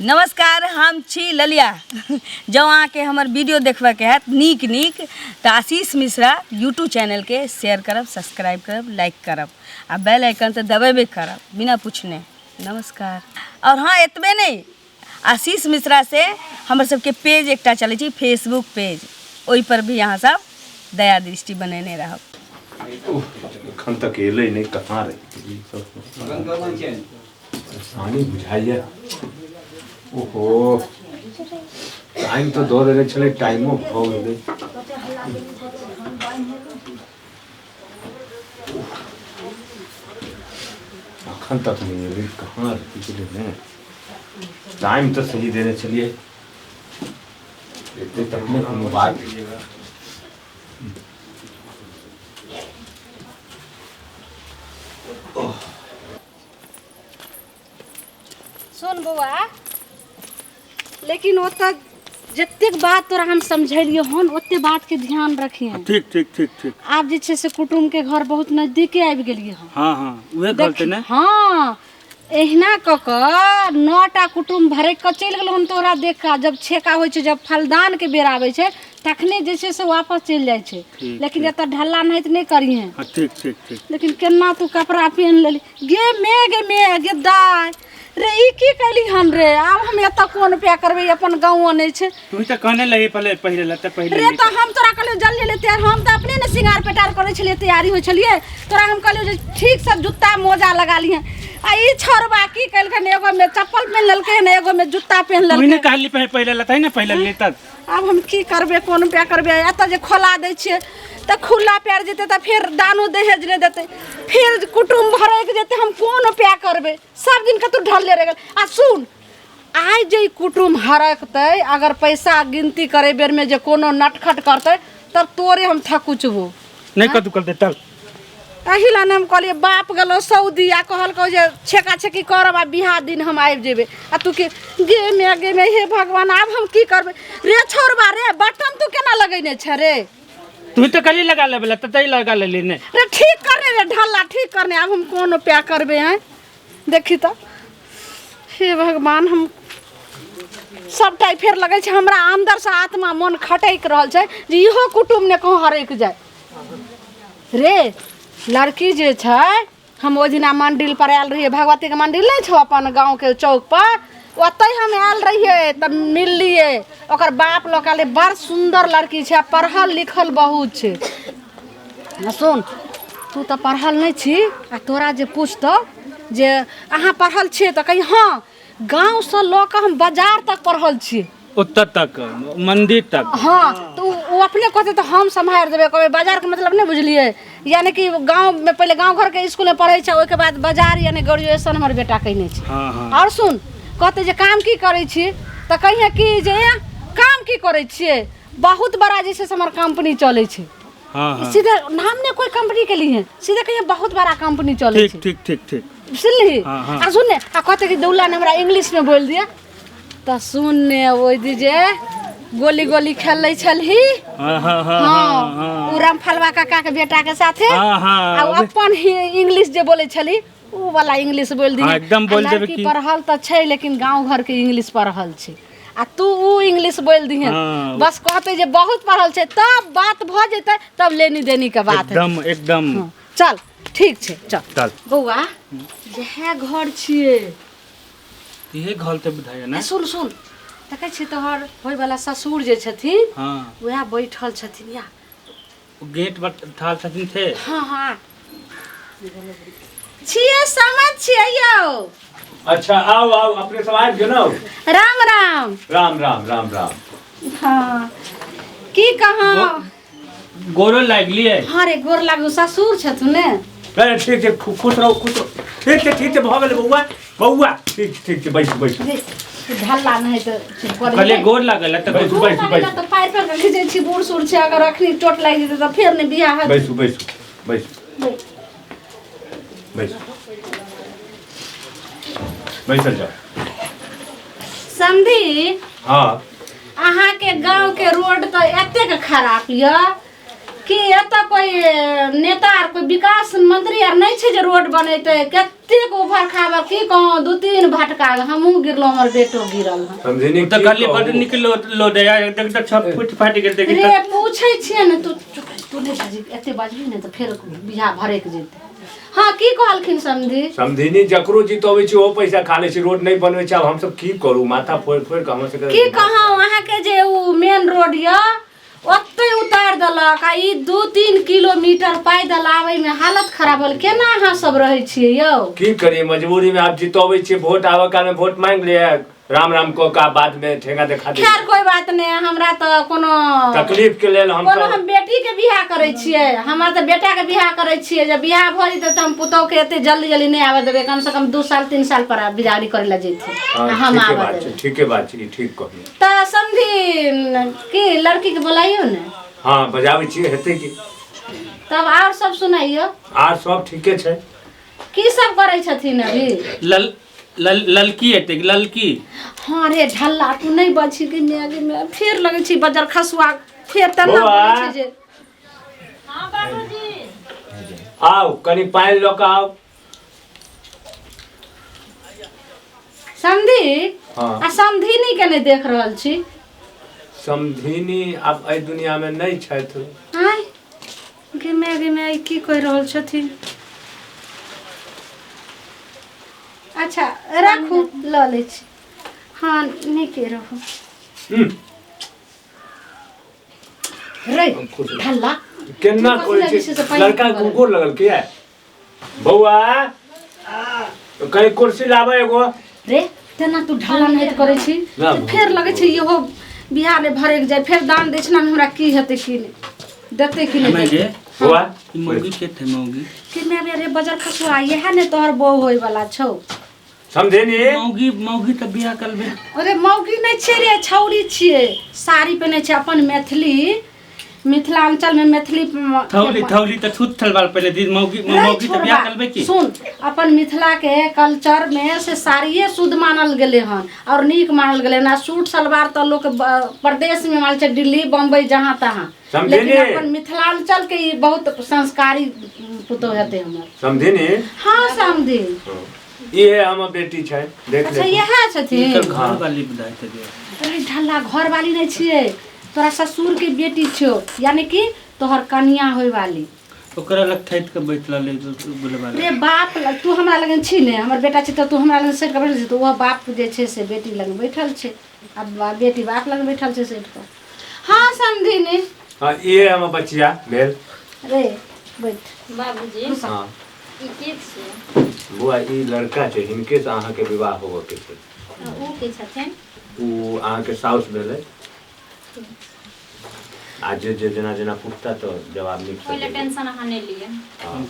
नमस्कार, हम छी ललिया। जँ अहाँके हमर वीडियो देखबाके हैत नीक नीक तऽ आशीष मिश्रा यूट्यूब चैनलके शेयर करब, सब्सक्राइब करब, लाइक करब आ बेल आइकन तऽ दबेबे करब बिना पूछने। नमस्कार। और हाँ, एतबे नहि, आशीष मिश्रा से हमर सबके पेज एकटा चलै छै, फेसबुक पेज, ओहि पर भी अहाँ सब दया दृष्टि बनेने रहब। एखन तक एलै नहि, कहाँ रहि परेशानी बुझाइए। ओहो, टाइम तऽ दऽ देने छलै, टाइमो भऽ गेलै। अखन तक नहि एलै, कहाँ रहि गेलै? ने टाइम तऽ सही देने छलियै, एते तखने कोनो बात। सुन बौआ, लेकिन ओतऽ जतेक बात तोरा हम समझेलियो हन ओते बात के ध्यान रखिहे। ठीक ठीक ठीक ठीक। आब जे छै से कुटुम्ब के घर बहुत नजदीके आबि गेलियै हन। हाँ हाँ, उहे घर छै ने। हाँ, एहिना कऽ कऽ 9टा कुटुम्ब भरकि कऽ चलि गेलौ हन तोरा देख कऽ। जब छेका होइ छै, जब फलदान के बेर आबै छै, तखने जे छै से वापस चलि जाइ छै। ठीक, लेकिन एतऽ ढल्ला नाहित नहि करिहे। हाँ, ठीक ठीक ठीक। लेकिन केना तू कपड़ा पहिन लेली? गे मे, गे मे, गे दाय रे, ई की कैली हन रे? आब हम एतऽ कोन पे करबै, अपन गाँवो नहि छै। तू तऽ कहने लही पहले पहिले लते पहिले रे, तऽ हम तोरा कहलियौ जल्दी ले तैयार, हम तऽ अपने ने श्रृंगार पेटार करै छलियै, तैयारी होइ छलियै। तोरा हम कहलियौ जे ठीकसँ जुत्ता मोजा लगा लिहे, आ ई छोड़बा की केलखिन, एगो में चप्पल पहिन लेलकै हन, एगो में जुत्ता पहिन तू लेलकै। ने कहली पहिले पहिले लते ने पहिले ले तब। आब हम की करबै, कोन उपाय करबै? एतऽ जे खोला दै छियै तऽ खुला पैर जेतै तऽ फेर दानो दहेज नहि देतै, फेर कुटुम्ब भरकि जेतै। हम कोन उपाय करबै? सब दिन कतौ ढलले रहि गेल। आ सुन, आइ जे ई कुटुम्ब हरकतै, अगर पैसा गिनती करै बेरमे जे कोनो नटखट करतै, तब तोरे हम थकुचबो। नहि कतू करतै तब। एहि लए ने हम कहलियै, बाप गेलौ सऊदी आ कहलकौ जे छेका छेकी करब आ बियाह दिन हम आबि जेबै, आ तू के गे मे, गे मे, हे भगवान, आब हम की करबै रे छोड़बा? रे बटन तू केना लगेने छ रे? तू तऽ कहली लगा लेबै तऽ तै लगा लेली ने। रे ठीक करने रे, ढल्ला ठीक करने। आब हम कोन उपाय करबै? आँय देखी तऽ, हे भगवान, हम सबटा फेर लगै छै हमरा अन्दरसँ आत्मा मन खटकि रहल छै जे इहो कुटुम्ब ने कहूँ हरकि जाय। रे लड़की जे छै, हम ओहि दिना मंडिल पर आयल रहियै, भगवतीके मंडिल नहि छौ अपन गाँवके चौक पर, ओतहि हम आयल रहियै तऽ मिललियै। ओकर बाप लऽ कऽ आयल, बड़ सुन्दर लड़की छै आ पढ़ल लिखल बहुत छै। आ सुन, तू तऽ पढ़ल नहि छी, आ तोरा जे पुछतौ जे अहाँ पढ़ल छियै तऽ कही हँ, गाँवसँ लऽ कऽ हम बाजार तक पढ़ल छी। ओतऽ तक, मंदिर तक। हाँ, तऽ ओ अपने कहतै तऽ हम सम्हारि देबै। कहबै बाजारके मतलब नहि बुझलियै, यानी कि गाँवमे पहिले गाँव घरके इसकुलमे पढ़ै छै, ओहिके बाद बाजार, यानी ग्रेजुएशन हमर बेटा कयने छै। हाँ हाँ। आओर सुन, कहतै जे काम की करै छी तऽ कहिहे कि जे ए, काम की करै छियै, बहुत बड़ा जे छै से हमर कम्पनी चलै छै। हाँ हाँ। सीधे नाम ने कोई कंपनी के लिए, सीधे कहिए बहुत बड़ा कंपनी चलै ठीक छै। ठीक ठीक ठीक। सुनली? हाँ, हाँ। आ सुन ने, आ कहतै कि दौला ने हमरा इंग्लिश में बोल दिया तऽ सुन ने, ओहि दी जे गोली गोली खेलै छलही। हाँ हाँ हाँ। हाँ। हाँ। उ रामफलवा काका के बेटा के साथे। हाँ, हाँ। आ उ अपन ही इंग्लिश जे बोलै छली उ वाला इंग्लिश बोल दी। हाँ, एकदम बोल देबै लड़की की। पढ़ल तऽ छै लेकिन गाँव घर के इंग्लिश पढ़ल छै, आ तू उ इंग्लिश बोल दिहे। हाँ। बस कहतै जे बहुत पढ़ल छै, तब बात भऽ जेतै, तब लेनी देनी के बात हेतै। एकदम एकदम। हाँ, चल ठीक छै, चल। चल। बौआ, इएह घर छियै। इहे घर तऽ बुझाइए ने। ए, सुन सुन, देखै छी तोहर होयवला ससुर जे छथिन, हाँ, वएह बैठल छथिन या ओ गेट पर ठाल छथिन थे। हाँ हाँ, छियै, समझ छियै यौ। अच्छा, आओ आओ, अपने सब आबि गेलहुँ। राम राम। राम राम, राम राम। हाँ, की कहाँ गोरो लागलियै। हाँ रे, गोर लागू, ससुर छथुन ने। नहीं, ठीक छै, खुश रहू, खुश रहू। ठीक छै, ठीक छै, भऽ गेलै बौआ, बौआ, ठीक छै, ठीक छै, बैसू बैसू। रे, ढल्ला नहि तऽ कहलियै गोर लागल तऽ बैसू गोर बैसू लागल बैसू। तऽ पारि पर खींचै छी, बूढ़ सूढ़ छै, अगर अखनी चोट लागि जेतै तऽ फेर नहि बियाह हेतै। बैसू बैसू बैसू बैसू, बैसल जाउ। समधी। हाँ। अहाँके गाँवके रोड तऽ एतेक खराब यऽ कि एतऽ कोई नेता आर कोई विकास मंत्री आर नहि छै जे रोड बनेतै। कतेक उभर खाबर की कहूँ, 2-3 भटका हमहूँ गिरलहुँ, हमर बेटो गिरल हन। समझिनी तऽ की कहलियै बड कहू? नीक लोड है, देख तऽ 6 फुट फाटि गेल, देखी रे तऽ। पूछै छियै ने, तू चुप, तू नहि बाजी, एते बाजबी ने तऽ फेर बियाह भरकि जेतै। हाँ की कहलखिन समधी? समधिनी जकरो जितबै छै ओ पैसा खा लै छै, रोड नहि बनबै छै। आब हमसब की करू, माथा फोड़ि फोड़ि कऽ हमर सबके की कहूँ अहाँके जे उ मेन रोड यऽ ओतै उतारि देलक आ ई 2-3 किलोमीटर पैदल आबै में हालत खराब होल। केना अहाँ सब रहै छियै यौ? की करियै मजबूरी में, आब जितबै छियै, वोट आबऽ काल में वोट मांगि लियै, राम राम कऽ के बाद में ठेंगा देखा दे। खैर कोई बात नहीं, हमरा तऽ कोनो तकलीफ के लेल हम कोनो हम बेटी के बियाह करै छियै, हमरा तऽ बेटा के बियाह करै छियै। जब बियाह भऽ जेतै तऽ हम पुतोह के एते जल्दी जल्दी नहि आबऽ देबै, कम से कम 2 साल 3 साल पर बिदागरी करै लए जेथिन। हाँ, हम ठीके आबऽ बात छै, देबै। ठीके बात छै, ई ठीक कहलियै। तऽ समधी की लड़की के बोलाइयो ने? हाँ बजाबै छियै, हेतै की। तब आओर सब सुनाइयो। आर सब ठीके छै। की सब करै छथिन अभी? लल लल ललकी हेतै ललकी। हाँ रे ढल्ला तू नहि बची गे my गे my, फेर लगै छी बजर खसुआ फेर तेना बौआ। बोलै छै जे। आउ कनि पानि लऽ कऽ आउ। समधी हाँ। आ समधिनी के नहि देख रहल छी? समधिनी आब एहि दुनिया में नहि छथि। आँय गे my गे my, की कहि रहल छथिन? अच्छा राखू, लऽ लै छी। हाँ नीके रहू। रे ढल्ला केना तू करै कथी छै लगै छै से पानि लड़का पीबऽ गोर लगल किया? बौआ कहीं कुर्सी लाबै एगो। रे तेना तू ढल्ला नहीं करै छी ना, तऽ फेर लगै छै इहो बियाह नहि भरक जाय, फेर दान दक्षिणा में हमरा की हेतै की नहि देतै की नहि हमे देतै। गे बौआ ई मौगी के थे मौगी? कि मैं रे बजर खसुआ, इएह ने तोहर बहू होय वाला छौ। समझे नी? मौगी मौगी तऽ बियाह करबे। अरे मौगी नहि छियै रे, छौरी छियै, साड़ी पहिनै छै। अपन मैथिली मिथिलांचल में मैथिली थौली थौली तऽ छूत थलवाल पहिले दी मौगी रे मौगी तऽ बियाह छोड़बा, करबे की? सुन अपन मिथिला के कल्चर में से साड़िए शुद्ध मानल गेलै हन और नीक मानल गेलै हन। आ सूट सलवार तऽ लोक प्रदेश में मानल छै, दिल्ली बम्बई जहाँ तहाँ, समझे लेकिन नी? अपन मिथिलांचल के ई बहुत संस्कारी पुतोह हेतै हमर। समझे नी? हाँ समझी। ई है हमर बेटी छै, देख अच्छा ले। इएह छथिन? हिनकर घर वाली बुझाइ छै गे। अरे ढल्ला घर वाली नहीं छियै, तोरा ससुर के बेटी छियौ, यानी कि तोहर कनिया होय वाली। ओकरा लग ठैत के बैठ रहलै बोलबा। रे बाप तू हमरा लगन छी ने, हमर बेटा छै तऽ तू हमरा लगन सटि कऽ बैठल छी, तऽ ओहो बाप जे छै से बेटी लग बैठल छै, आ बेटी बाप लग बैठल छै सटि कऽ। हाँ समधिनी। हाँ ई है हमर बचिया भेल। रे बैठ बाबूजी। हाँ ई के छियै? बौआ ई लड़का छै, हिनके से अहाँके विवाह होबऽ के छै। उ के छथिन? उ अहाँके साउस भेलै। आ जे जे जेना जेना पूछता तऽ जवाब नीक से ओहि लए देबै। टेंशन अहाँ नहि लिअ। हाँ।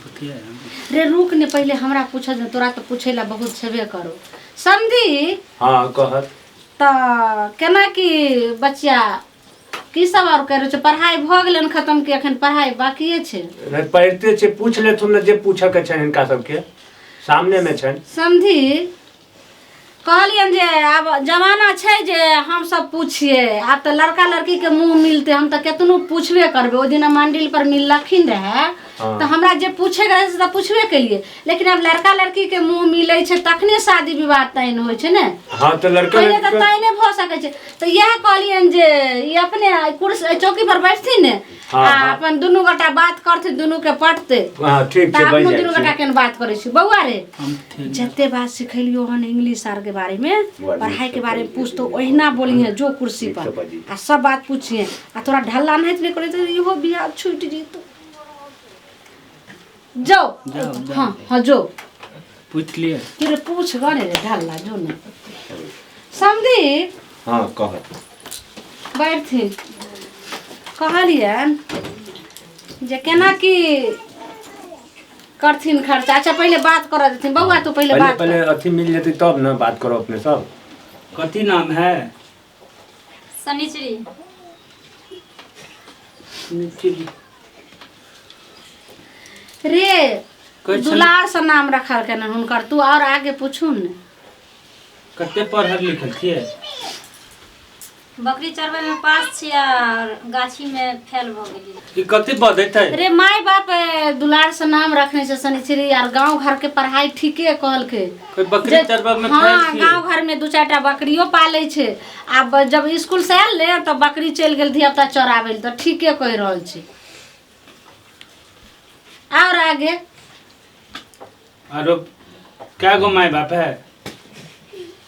रे रुक ने, पहिले हमरा पूछऽ दे, तोरा तऽ पूछै लए बहुत छेबे करो। समधी। हाँ कहत। तऽ केना की बचिया की सब आओर करै छै? पढ़ाइ भऽ गेलै खतम कि एखन पढ़ाइ बाकिए छै? नहि पढ़िते छै, पूछ लेथुन ने जे पूछऽ के छनि हिनका सबके, सामने मे छनि। समधी कहलियनि जे आब जमाना छै जे हमसब पूछिए, आब तऽ लड़का लड़की के मुँह मिलतै, हम तऽ केतनो पूछबे करबै। ओहि दिना मंडिल पर मिललखिन रहए हाँ। तऽ हमरा जे पूछेके रहै से तऽ पूछबे केलियै, लेकिन आब लड़का लड़की के मुँह मिलै छै तखने शादी विवाह तैन होइ छै ने। हाँ तऽ लड़का पहिले तऽ लड़की तैने भऽ सकै छै। तऽ इएह कहलियनि जे ई अपने कुर्सी चौकी पर बैठथिन ने हाँ, आ हाँ। अपन दुनू गोटा बात करथिन, दुनू के पटतै। हाँ ठीक तऽ छै, बैठ अपनो जाइ दुनू गोटा छी। केन बात करै छी। बौआ रे हम थे जते बात सिखेलियो हन इंग्लिश आर के बारे में, बौआ, पढ़ाई के नीक बारे में से पूछतो ओहिना बोलिहे जो कुर्सी नीक से पर बाजी। आ सब बात पूछिहे। आ तोरा ढल्ला नहीं नहीं करे तऽ इहो बियाह छूटि जेतो। जाओ। जाओ, जाओ। हाँ हाँ जो पूछ लिए। तेरे पूछ गने रे ढल्ला जो ने। समधी। हाँ कहत। बैठथिन। कहलियनि जे केना की करथिन खर्चा। अच्छा पहिले बात करऽ देथिन बौआ, तू पहिले पहले बात पहले अथी मिल जेतै तब ने बात करो अपने सब। कथी नाम है? शनिचरी। रे कहै छल- दुलार से नाम रखलकै ने हुनकर, तू और आगे पूछू ने। कते पढ़ल लिखल छियै? बकरी चरबै में पास छी और गाछी में फेल भऽ गेली। ई कथी बजैत है? रे माय बाप दुलार से नाम रखने छै शनिचरी, आर गांव घर के पढ़ाई ठीके कहलकै। कोई बकरी चरबै में हाँ, फेल छियै? गांव घर में 2-4टा बकरियो पालै छै। आब जब स्कूल से आयल ने तऽ बकरी चलि गेल धिया पुता चराबै लए, तऽ ठीके कहि रहल छी। और आगे आरो कै गो माय बाप है?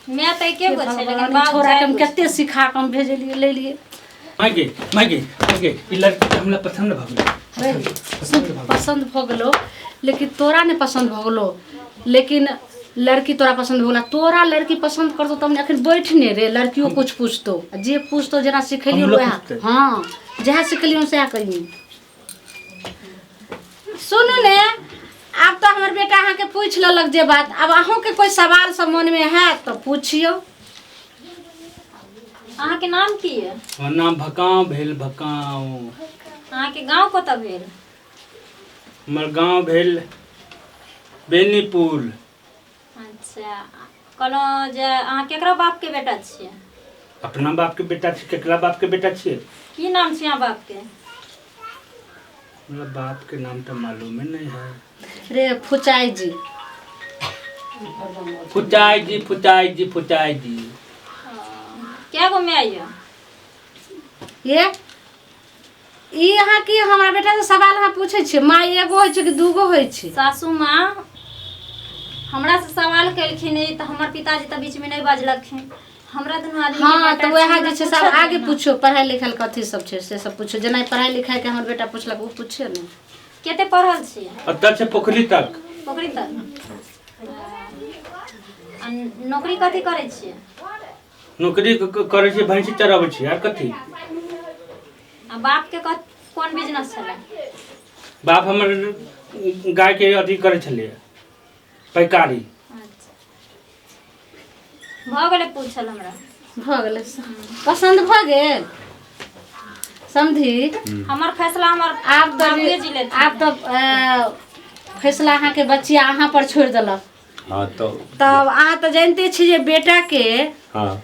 मैं तऽ एके गो छै, लेकिन भगवान, बाप छोरा के हम चारि गो छै। कते सिखा कऽ हम भेजलियै लेलियै। माय गे, माय गे, माय गे, ई लड़की तऽ हमरा पसन्द भऽ गेलै। रे, पसन्द भऽ गेलो, लेकिन तोरा नहि पसन्द भऽ गेलो, लेकिन लड़की तोरा पसन्द भऽ गेलो। तोरा लड़की पसन्द करतौ तब ने। अखन बैठ ने रे, लड़कियो कुछ पूछतो, आ जे पूछतो जेना सिखेलियो हमरो वएह। पूछतै। हाँ, जएह सिखेलियो सएह कहियै। सुनू ने, आब तऽ हमर बेटा अहाँके पूछि लेलक जे बात, आब अहूँके कोइ सवाल सब मनमे हैत तऽ पुछियौ। अहाँके नाम की यऽ? हमर नाम भकाव भेल, भकाव। अहाँके गाँव कतऽ भेल? हमर गाँव भेल बेनीपुर। अच्छा, कहलहुँ जे अहाँ केकरा बापके बेटा छियै? अपना बापके बेटा छी, केकरा बापके बेटा छियै? की नाम छै अहाँ बापके? हमरा बापके नाम तऽ मालूमे नहि है। रे फुचाई जी। फुचाई जी, फुचाई जी, फुचाई जी। कै गो माय यऽ? ये ई अहाँ की हमरा बेटा से सवाल अहाँ पूछै छियै? माय एगो होइ छै कि दूगो होइ छै? सासू माँ हमरा से सवाल केलखिन तऽ हमर पिताजी तऽ बीचमे नहि बजलखिन। हमरा दुनू आदमी के हाँ, मैटर तऽ वएह छै, जे छै हमरा सब पूछल आगे ने। पूछो, पढ़ाई लिखाई कथी सब छै से सब पूछो। जेना पढ़ाई लिखाई के हमर बेटा पूछलक ओ पूछियो ने। कते पढ़ल छियै? अतऽ छै पोखरी तक। पोखरी तक। आ नौकरी कथी करै छियै? नौकरी करै छियै, भैंसी चराबै छियै, आर कथी? आ बाप के कोन बिजनेस छलै? बाप हमर गाय के अथी करै छलैया, पैकारी। अच्छा, भऽ गेलै पूछल हमरा। भऽ गेलै, पसन्द भऽ गेल समधी? हमर फैसला हमर आब तऽ बाबुए जी लेथिन। आब तऽ फैसला अहाँके बचिया अहाँ पर छोड़ि देलक। हाँ तो तब अहाँ तऽ जानिते छी जे बेटा के हाँ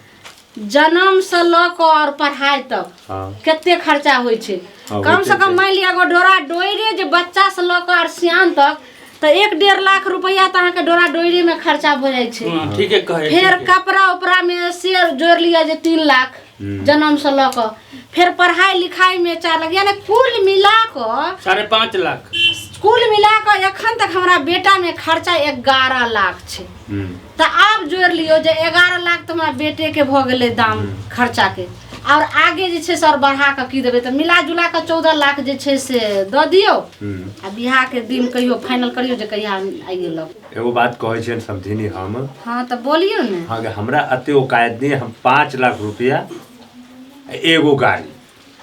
जन्म से लऽ कऽ और पढ़ाई तक हाँ कते खर्चा होइ छै। हाँ, कम से होइते कम छै। मानि लिअ एगो डोरा डोरे जे बच्चा से लऽ कऽ और सियान तक तऽ 1-1.5 लाख रुपैआ तऽ अहाँके डोरा डोरे में खर्चा भऽ जाइ छै। हाँ, ठीके कहै। फेर ठीके। कपड़ा उपड़ा में से जोड़ि लिअ जे 3 लाख जन्म से लऽ कऽ, फेर पढ़ाई लिखाई में 4 लाख, यानी कुल मिला कऽ 5.5 लाख। कुल मिला कऽ एखन तक हमरा बेटा में खर्चा 11 लाख छै। तऽ आब जोड़ि लियौ जे 11 लाख तऽ हमरा बेटे के भऽ गेलै दाम खर्चा के, और आगे जे छै से और बढ़ा कऽ की देबै, तऽ मिला जुला कऽ 14 लाख जे छै से दऽ दियौ। आ बियाह के दिन कहियो फाइनल करियौ जे कहिया आइए लग। एगो बात कहै छियनि समधिनी हम। हाँ तऽ बोलियौ ने। हाँ, हमरा एते औकात नहि, हम 5 लाख रुपया एगो गाड़ी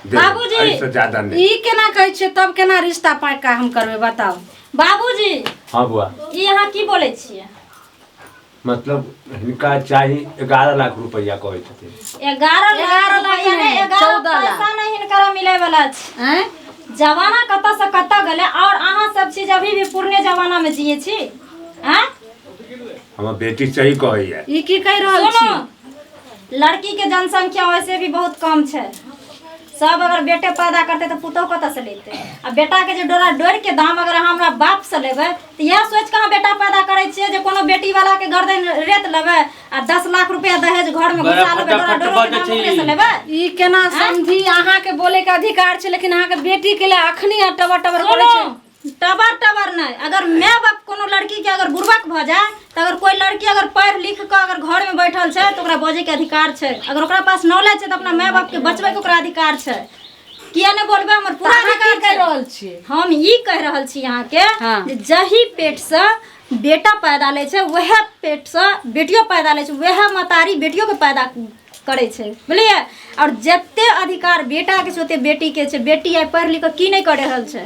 देबै, बाबूजी! एहिसँ ज्यादा नहि। ई केना कहै छियै तब केना रिश्ता पाका हम करबै बताउ? बाबूजी! हाँ बुआ। ई अहाँ की बोलै छियै? मतलब हिनका चाही 11 लाख रुपया कहै छथिन। 11 लाख 11 लाख रुपया नहि, नहि, 11 14 लाख। पैसा नहि हिनकरा मिलै वाला छै। आँय? जमाना कतऽ से कतऽ गेलै और अहाँ सब चीज अभी भी पुरने जमाना में जिए छी। आँय? हमर बेटी सही कहैया। ई की कहि रहल छी? सुनू, लड़की के जनसंख्या वैसे भी बहुत कम छै। सब अगर बेटे पैदा करते तऽ पुतोह कतऽ से लेते? आ बेटा के जे डोरा डोरि के दाम अगर अहाँ हमरा बाप से लेबै तऽ इएह सोचि कऽ अहाँ बेटा पैदा करै छियै जे कोनो बेटी वाला के गर्दन रेत लेबै आ 10 लाख रुपया दहेज घर में बड़ा घुसा लेबै, डोरा फटाफट डोरो के बजै दाम छी। ओकरे से लेबै? ई केना समझी? अहाँके बोले के अधिकार छै, लेकिन अहाँके बेटी के लिए अखनी टबर टबर करै छै। सुनू, टबर टबर नहि, अगर माय बाप कोनो लड़की के अगर बुड़बक भऽ जाय तऽ अगर कोई लड़की अगर पढ़ि लिख कऽ अगर घर में बैठल छै तऽ ओकरा बजै के अधिकार छै। अगर ओकरा पास नॉलेज छै तऽ अपना माय बाप के बचबै के ओकरा अधिकार छै। किया नहि बोलबै? हमर पूरा अहाँ की अधिकार कहि छै। रहल छियै? हम ई कहि रहल छी अहाँके हाँ। जे जही पेट से बेटा पैदा लै छै वएह पेट से बेटियो पैदा लै छै, वएह महतारी बेटियो के पैदा करै छै, बुझलियै? और जते अधिकार बेटा के छै ओते बेटी के छै। बेटी आइ पढ़ि लिख कऽ की नहि करि रहल छै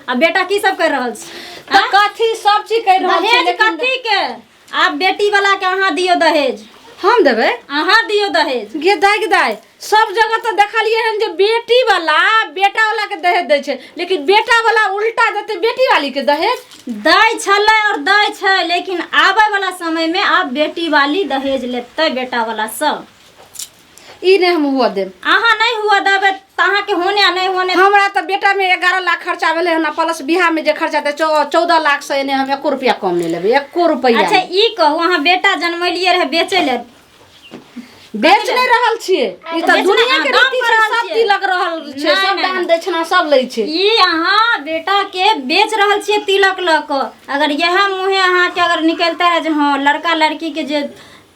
आ बेटा की सब करि रहल छै? तऽ कथी सब चीज कहि रहल छै? दहेज लेकिन कथी के? आब बेटी वाला के अहाँ दियौ दहेज। हम देबै? अहाँ दियौ दहेज। गे दाइ, गे दाइ, सब जगह तऽ देखलियै हन जे बेटी वाला बेटा वाला के दहेज दै छै, लेकिन बेटा वाला उल्टा देतै बेटी वाली के दहेज। दै छलै और दै छै, लेकिन आबै वाला समय में आब बेटी वाली दहेज लेतै बेटा वाला सब। ई नहि हम हुअ देब। अहाँ नहि हुअ देबै तऽ अहाँके होने आ नहि होने। हमरा तऽ बेटा में 11 लाख खर्चा भेलै हन, प्लस बियाह में जे खर्चा हेतै 14 लाख से एने हम एको रुपया कम नहि लेबै, एको रुपया। अच्छा ई कहू, अहाँ बेटा जनमेलियै रहै बेचै लए? बेच नहि रहल छियै, ई तऽ बेच नहि, दुनिया के दाम रीति कऽ छै, रहल सब छियै। तिलक रहल छै, नहि, सब नहि, दान नहि। दै छै, सब लै छै। ई अहाँ बेटा के बेच रहल छियै तिलक लऽ कऽ। अगर इएह मुँहे अहाँके अगर निकलता है जे हँ लड़का लड़की के जे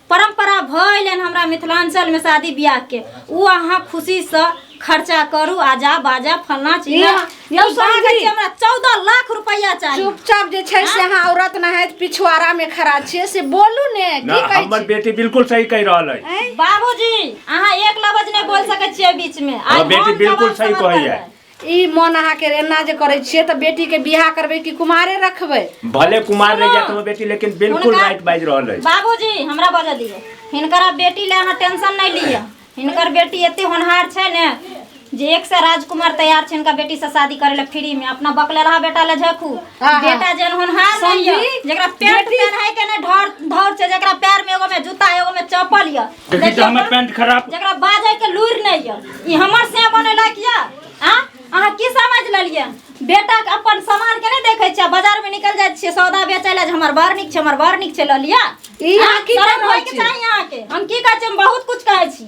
परम्परा भऽ एलै हन हमरा मिथिलाञ्चलमे शादी बियाहके, ओ अहाँ खुशीसँ खर्चा करू, आजा बाजा फलना चिलना। यौ ई बात समझी। छै, हमरा 14 लाख रुपया चाही। चुपचाप जे छै से अहाँ औरत नहाइत पिछुआरा में खड़ा छियै, से बोलू ने की ना कहै हमर छी? बेटी बिल्कुल सही कहि रहल है। बाबूजी अहाँ एक लफ्ज नहि बोल सकै छियै बीच में। आइ हमर बेटी हम बिल्कुल जवाब सही सवाल कहैया। करबै। ई मन अहाँ के एना जे करै छियै तऽ बेटी के बियाह करबै कि कुमारे रखबै? भले कुमार रह सुनू। जात हमर बेटी, लेकिन बिल्कुल राइट बाजि रहल है। बाबूजी हमरा बजऽ दिअ, हिनकर आब बेटी ले अहाँ टेंशन नहि लिअ। हिनकर बेटी एते होनहार छै ने जे एक से राजकुमार तैयार छै हिनका बेटी से शादी करे ले फ्री में। अपना बकलेलहा बेटा ले झखू, आहा। बेटा जेन होनहार नहीं य, समझी? जेकरा पैंट बेटी- पहनाय के नहीं ढौर धौर छै, जेकरा पैर में एगो में जूता एगो में चप्पल य, देखी तऽ देखियौ हमर तऽ, पैंट खराब। जेकरा बाजै के लूरि नहीं य, ई हमर से बनेलक य। आ अहाँ की समझ लेलियै? बेटा के अपन सामान के नहीं देखै छियै, बाजार में निकल जाइ छियै सौदा बेचै लए जे हमर बड़ नीक छै, हमर बड़ नीक छै, लऽ लिअ। ई अहाँ की शरम कहि रहल होइके छी? चाही अहाँके। हम की कहै छी? हम बहुत कुछ कहै छी।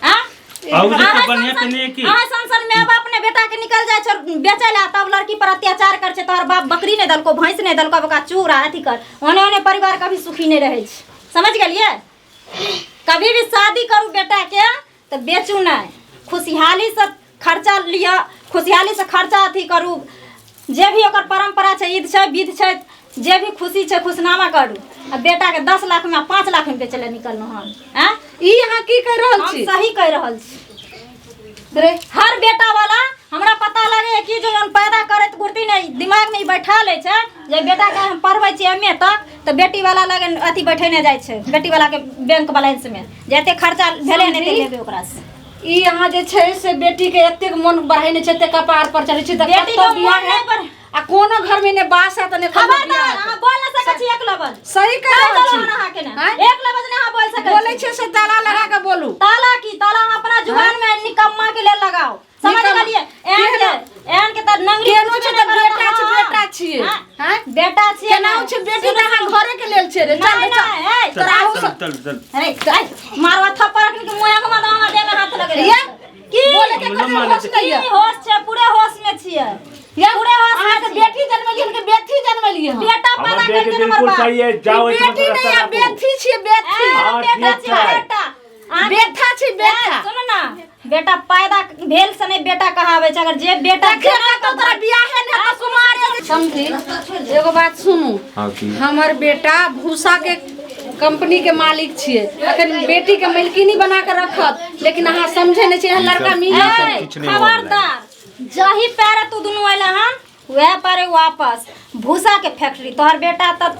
आ अहू जे अहाँ बढ़िआँ सन- पेन्हैए की? अहाँ सन सन my बाप ने बेटा के निकल जाइ छै बेचै लए, तब लड़की पर अत्याचार कर छै, तोहर बाप बकरी नहि देलको, भैंस नहि देलको, ओकरा चूड़ा अथी कर, ओने ओने परिवार कभी सुखी नहि रहै छै। समझ गेलियै? कभी भी शादी करू बेटा के तऽ बेचू नहि, खुशहाली से खर्चा लिअ, खुशहाली से खर्चा अथी करू, जे भी ओकर परम्परा छै, ईद छै, विध छै, जे भी खुशी छै खुशनामा करू। आ बेटा के 10 लाख में 5 लाख में बेचै लए निकललहुँ हन। आँय? ई अहाँ की कहि रहल हम छी? सही कहि रहल छी। रे हर बेटा वाला हमरा पता लगे कि जो जन पैदा करैत गुर्दी ने दिमाग में ई बैठा लै छै जे बेटा के हम पढ़बै छियै एम ए तक, तऽ बेटी वाला लगे अथी बैठेने जाइ छै, बेटी वाला के बैंक बैलेंस में जते खर्चा भेलै ने समझी? लेबै ओकरा से। ई अहाँ जे छै से बेटी के एतेक मन बढ़ेने छै, एतेक कपार पर चढ़ै छै, तऽ बेटी के कतौ मन बियाह नहि हैत? बढ़े। आ कोनो घर में ने बास हैत ने कोनो खबरदार, बियाह हैत। अहाँ बोल नहि सकै छी एक लबज। सही कहि कहि रहल छी। देलहुँ हन अहाँके ने। आँय? एक लबज नहि अहाँ बोल सकै बोलै छी। छियै से ताला लगा के बोलू। ताला की ताला अहाँ अपना जुबान में निकम्मा के लेल लगाओ, समझ निकम्मा। गेलियै? एहन के एहन के तऽ नंगरी केनो कुछ छै नहि तऽ करत, बेटा छै, हाँ। बेटा छियै। हाँ? आँय? बेटा छियै केनाहु ने। छै बेटी तऽ अहाँ घरे के लेल छै रे। चल नहि, रे, चल। नहि, ए, चल तोरा आहू चल सब- चल चल। अरे, ए, मारवा थप्पड़ रखने के मुँह के मारवा देह में हाथ लगे। ये, की बोले के हम कोनो मानै होश छी। नहि की यऽ। होश छै? पूरे होश में छियै, ये, पूरे होश में अहाँके छियै। बेटी जनमेलियै, हिनके बेटी जनमेलियै हम। बेटा हमर पैदा बेटी करके हमर बिल्कुल बाप। सही है, जाओ ई एहिठाम बेटी से नहि रास्ता यऽ, राखू। बेटी छियै, बेटी। ए, हाँ, बेटा ठीक छियै, छै। बेटा। अहाँके- बेटा छी, बेटा। ए, सुनू ना, बेटा पैदा भेल से नहीं बेटा कहाबै छै। अगर जे बेटा देखियौ जनम कतौ तोरा बियाहे नहि हेतौ, कुमारे। समझी, एगो बात सुनू। हाँ, की? हमर बेटा भूसा के कंपनी के मालिक छियै, अखन बेटी के मालकिनी बना के रखत, लेकिन अहाँ समझे नहि छियै, एहन ई लड़का सब- मिलत ई सब नहि। किछु नहि होबऽ बला है। खबरदार, जही पैरे तू दुनू अयले हन वएह पारे वापस। भूसा के फैक्ट्री तोहर बेटा त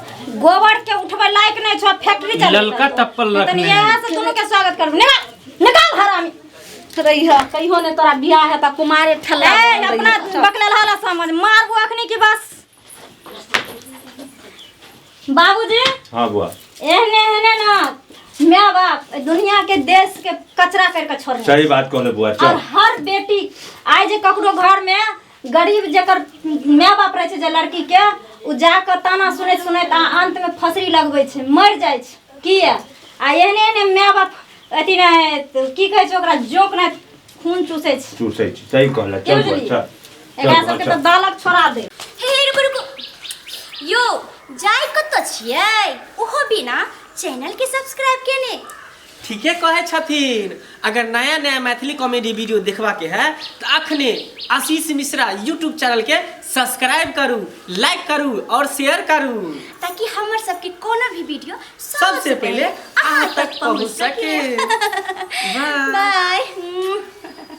गोबर के उठबै लायक नहीं छौ, फैक्ट्री चल ललका तप्पल रखने है। इएह से दुनू के स्वागत करब। निकाल निकाल हरामी। रहिह, कहियो ने तोरा बियाह हेतौ, कुमारे ठल्ला ए बनल अपना रहिह। बकलेल हाला समझ मारबो अखनी की बस। बाबूजी। हाँ बुआ। एहने एहने ना my बाप दुनिया के देश के कचरा करके छोड़ने। सही बात कहले बुआ। और चल। हर बेटी आइ जे ककरो घर में गरीब जकर my बाप रहै छै जे लड़की के, उ जाकऽ ताना सुनैत सुनैत आ अंत में फसरी लगबै छै, मरि जाइ छै। किया? आ एहने एहने my बाप अथी नहि की कहै छै ओकरा, जोंक नहि खून चूसै छै। चूसै छै, सही कहले। की चल बुआ, बुझलियै? चल। चल एकरा बुआ, सबके चल। तऽ दालक छोड़ा दे। हे रुकू रुकू यो, जाय कतऽ छियै ओहो बिना चैनल के सब्सक्राइब केने? ठीके कहै छथिन। अगर नया नया मैथिली कॉमेडी वीडियो देखबा के है तो अखने आशीष मिश्रा यूट्यूब चैनल के सब्सक्राइब करू, लाइक करू और शेयर करू, ताकि हमर सबके कोनो भी वीडियो सबसे पहले अहाँ तक पहुँच सके। बाय। बाय।